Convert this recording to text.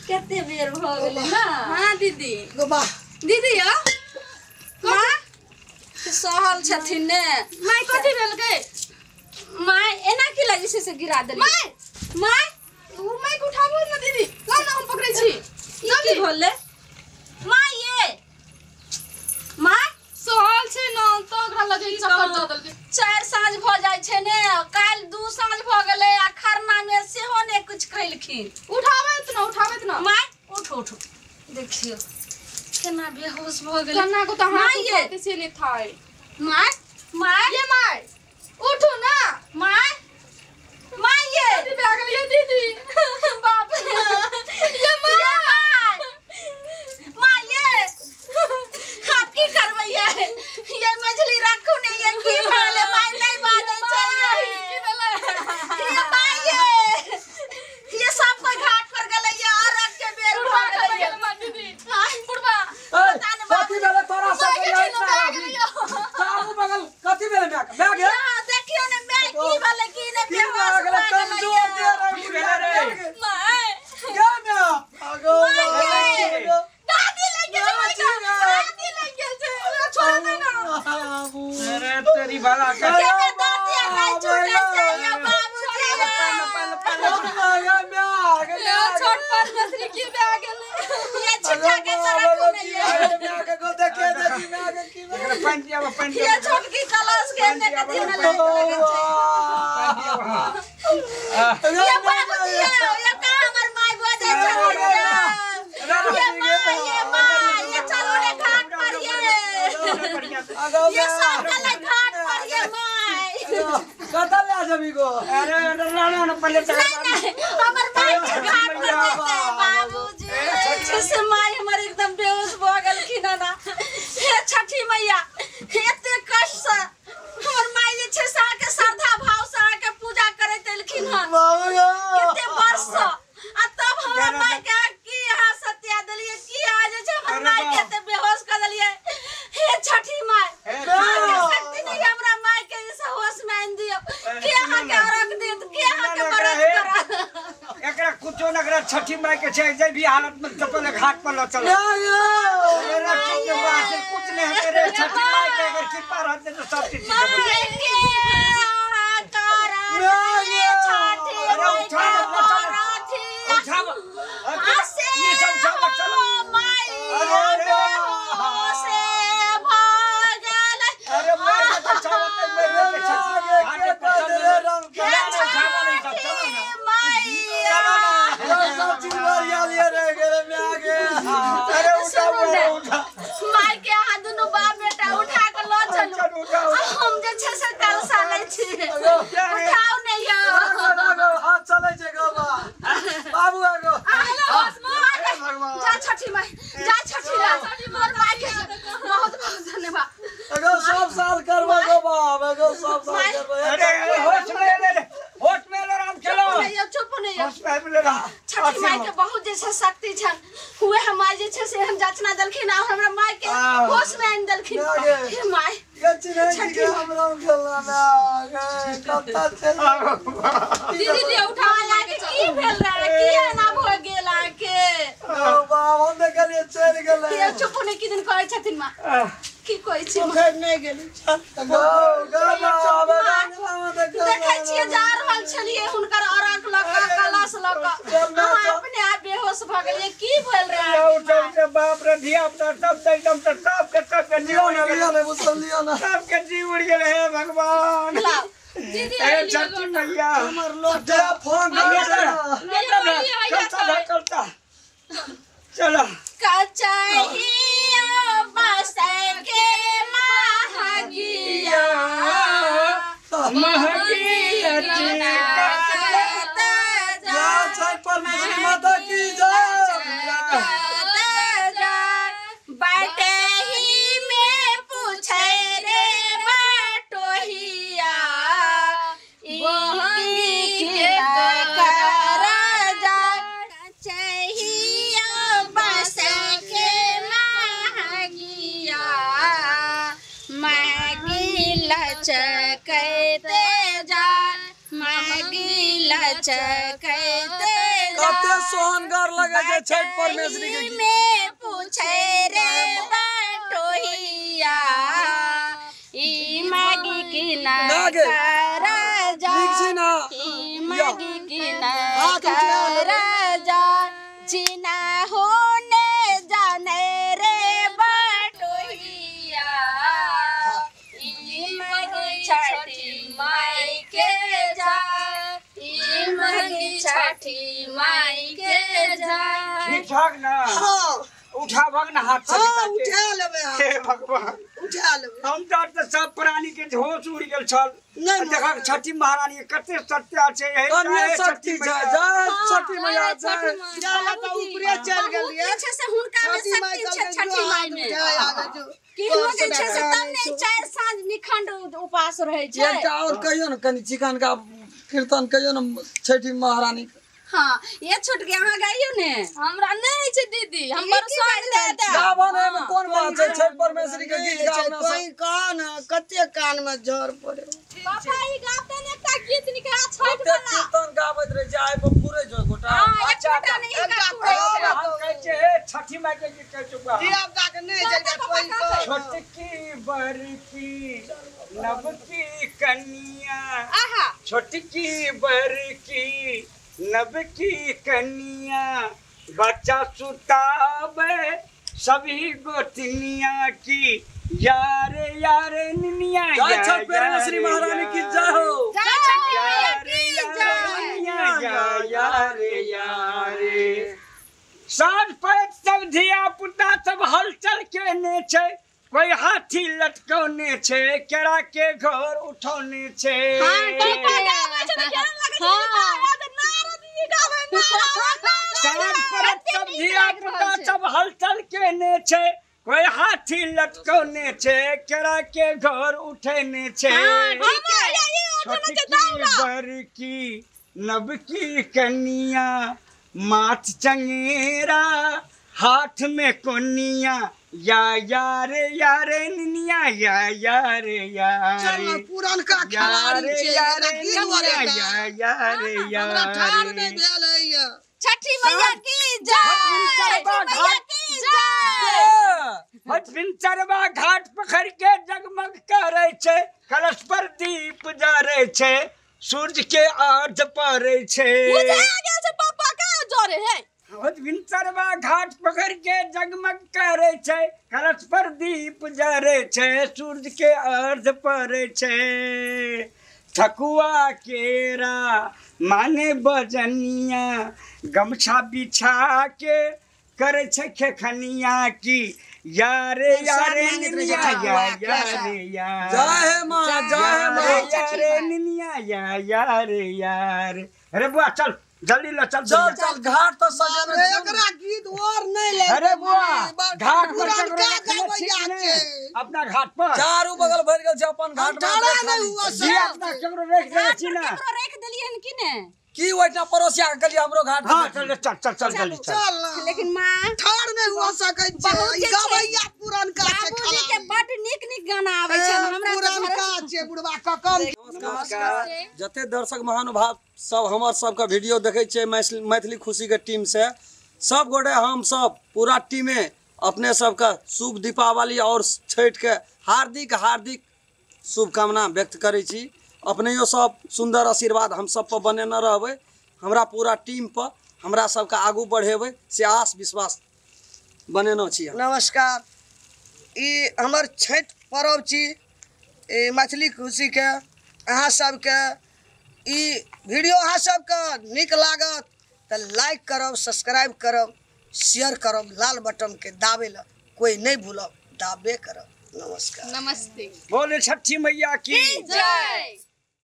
कते बेर भ गेलै ना। हां दीदी। गो बा दीदी या माँ सहल छथिन ने। माय कथी भेल गई? माय एना की लगे छै से गिरा देली। माय माय उ माय के उठाबू ना दीदी, लाउ ना हम पकड़ै छी। ई की भेलै माय? ये माय सहल छै ना तो ओकरा लगे चक्कर दऽ देलकै। 4 साँझ भ जाइ छै ने, काल्हि 2 साँझ भ गेलै आ खरना में सेहो ने कुछ खैलखिन। उठाबैत ना, उठाबैत ना। माय उठ उठ, देखियो केना बेहोश भ गेलै। कन्ना को तो हाथ माय ये। उठाते से नहीं थाय। माय माय ये my उठू ना। My my ये दीदी आ गेल ये दीदी। बाप रे। ये my my my ये आप की करबै ये? ये मछली राखू ने, ये की भेलै? My नहीं बाजै छै। की भेलै? ये my ये ये सब कोई घाट पर गेलै ये अरग के बेर भ बुढ़वा गेलै कतऽ ये। गेल माय दीदी? आय, बुढ़वा ए पता नहि कथी भेलै तोरा सब माय के के छीनो भए गेलै यौ। चारू बगल कथी भेलै my के? My गे यहाँ देखियौ ने my की भेलै की नहि, की बेहोश भए गेलै? भए गेलै कमजोर ये। दे रे। की भेलै रे? My गे my आगो my गे। दादी लग गेल छै, ना, छी रे। दादी लग गेल छै, ओकरा छोड़ऽ दे ना। अरे तेरी भला कर। के में दादी आ नहीं छूटै छै ये बाबूजी। पहले पहले पहले ये छोट पर मछली की भए गेलै? ये छिट्टा के तो राखू ने ये। एकरा पानि पियाबऽ, पानि ये पियाबऽ। छोटकी कलश के ने कथी में लागि लगै छै। पानि पियाबऽ। ये बाबूजी ये, ये कहाँ हमर my बजै छै ये। ये my, ये my, ये चलो रे घाट पर ये। ये सब गेलै घाट पर ये my. अरे अरे ना ना पहले चला। नहीं नहीं, हमर my के घाट पर जेतै बाबूजी। से my हमर एकदम बेहोश भऽ गेलखिन हन। हे छठी मैया, एते कष्ट से हमर my जे छै से अहाँके श्रद्धा भाव से अहाँके पूजा करैत एलखिन हन कते वर्ष से, आ तब हमरा my के अहाँ की अहाँ सत्या देलियै, की अहाँ जे छै हमर my के एते बेहोश कऽ देलियै। हे छठी my, अहाँके शक्ति नहि हमरा my के जे छै होश में आनि दियौ। के अहाँके अर्घ देत, के अहाँके व्रत करत? एकरा कुछो न एकरा छठी माई के छै जे भी हालत में तो पहले घाट पर ल चल। अरे चुप के बात से कुछ नहीं है रे। छठी माई के अगर कृपा रहते तो सब चीज ठीक हो my के अहाँ करत छठी अरे माई उठा के ना, उठा ना। व्रतिया। उठाब आसे ये सब उठाब चलो। My अरे अरे बेहोशे भऽ गेलै। अरे मेरे के उठावते मेरे के छठी घाट पर चल। हे ना उठावा नहीं सब चलो ना। छठी मैया। अरे उठाओ अरे उठा। My के अहाँ दुनू बाप बेटा उठा के लऽ चलू। चल उठाओ। आ हम जे छै से कलशा लै छी। उठाउ ने यौ। बाबू आगो जा छठी माई, जा छठी माई। मोर my के बहुत बहुत धन्यवाद। अगो सब साल करबो गो बाप, अगो सब साल करबो। अरे अरे होश में ले ले, होश में ले राम चलो। चुप नहि यौ, चुप नहि यौ। होश में ले रहा। छठी माई के बहुत जे छै शक्ति छनि। हुए हम my जे छै से हम जाचना देलखिन आ हमरा my के होश में आनि देलखिन। हे my, दीदी लिअ उठाओ my my के के की भेल रहे, की एना भऽ गेल अहाँके? यौ चुप नहि, की दिन कहै छथिन माँ, की कहै छी माँ? देखै छियै जा रहल छलियै हुनकर अरघ लऽ कऽ, कलश लऽ कऽ, अहाँ अपने आप बेहोश भऽ गेलियै। की भेल रहे उठा उठा बाप रे, धिया पुता सब तऽ एकदम से सबके सबके जीव उड़ गेलै। सबके जीव उड़ गेलै। हे भगवान। लाउ दीदी हे छठी मैया। चलता चलता चलो। कचहिया बस के महगिया माता की जय। बाटही में पूछे रे बाटोहिया, ई के कर जा। कचहिया बस के महगिया महगी लचकैते जा, महगी लचकैते जा। कते सोहनगर लगे छै छठ परमेश्वरी के गीत। में पूछे रे बटोहिया ई मागी की ना राजा ई मागी की ना राजा जीना होने जाने रे बटोहिया ई मागी छठी माई के जा ई मागी छठी माई के जा। ठीक ठाक ना? हां उठाबक ना हाथ से। हां उठा लेबै। हे भगवान उठा लेबै। हम तो सब प्राणी के होश उड़ गेल छल। देखक छठी महारानी के कते सत्य छै। कन्या शक्ति छै। जय छठी मैया जय। जाला त ऊपरे चल गेलियै छै से हुनका में शक्ति छै छठी माई में। की हो गेल छै से तब ने चार साँझ निखंड उपास रहै छै। एकटा और कहियो न कनि चिकन का कीर्तन कहियो न छठी महारानी। हां ये छोट के अहाँ गाइयो ने। हमरा नहीं छै दीदी, हम बरसात दे दे। गावन है में कोन बात छै? छठ परमेश्वरी के गीत गावना कोई कान कते कान में जर पड़े। पापा ई गाते ने एकटा गीत निकला छठ वाला। कीर्तन गाबैत रहे छै आइ पर पूरे जो गोटा। अच्छा नहीं का हम कहै छै हे छठी माई के गीत कहै छै। धिया पुता के नहीं छै कोई कह। छोटकी बड़की नवकी कन्या, आहा छोटकी बड़की नवकी कन्या बच्चा सुतावे सभी गोतनिया की यार यार निनिया। जय छठ परमेश्वरी महारानी की जय हो। जय छठी मैया की जय। यार यार साँझ पर सब धिया पुता सब हलचल के ने छै, कोई हाथी लटकौने छै, केरा के घर उठौने छै। साँझ पर सब धिया पुता सब हलचल के ने छै, कोई हाथी लटकौने छै, केरा के घर उठेने छै। छोटकी बड़की नवकी कन्या माथ चंगेरा हाथ में कोनिया या यार यार निनिया या यार यार। चल पुरनका खिलाड़ी छै यार या यार यार। हमरा ठार नै भेल है। छठी मैया की जय। छठी मैया की जय। भिनसरवा घाट पकड़ के जगमग करे छै, कलश पर दीप जरे छै, सूरज के अर्घ पड़े छै। बुझा गेल छै पापा का जरे है। भिनसरवा घाट पकड़ के जगमग करे छै, कलश पर दीप जरे छै, सूरज के अर्घ पड़े छै। ठकुआ केरा माने बजनिया गमछा बिछा के करे छै खेखनिया की यार यार निनिया या यार यार। जय हे मां जय हे मां। यार निनिया या यार यार। अरे बुआ चल जल्दी ल चल चल चल घाट तो सजल रे। एकरा गीत और नहीं ले। अरे बुआ घाट पर अपना घाट पर चारू बगल भर गेल छै अपन घाट में नहीं हुआ जी। अपना केकरो रख दे छी ना, केकरो रख देलियन की ने की ओइटा पड़ोसिया के कहलियै हमरो घाट। हां चल चल चल चल जल्दी चल। लेकिन मां ठार नहीं हुआ सकै छै। ई गवैया पुरनका छै। बाबूजी के बड नीक नीक गाना आबै छै। हमरा पुरनका छै बुढ़वा ककम। नमस्कार जते दर्शक महानुभाव सब हमर सबके वीडियो देखै छै मैथिली खुशी के टीम से सब गोटे हम सब पूरा टीमे अपने सबके शुभ दीपावली और छठ के हार्दिक हार्दिक शुभकामना व्यक्त करै छी। अपनैयो सब सुंदर आशीर्वाद हम सब पर बनेने रहबै, हमरा पूरा टीम पर हमरा सबके आगू बढ़ेबै से आस विश्वास बनेने छी। नमस्कार, ई हमर छठ पर्व छी मैथिली खुशी के। अहाँ सबके ई वीडियो अहाँ सबके नीक लागत तऽ लाइक करब, सब्सक्राइब करब, शेयर करब, लाल बटन के दाबे ला कोई नहीं भूलब, दाबे करब। नमस्कार। नमस्ते। बोले छठी मैया की जय।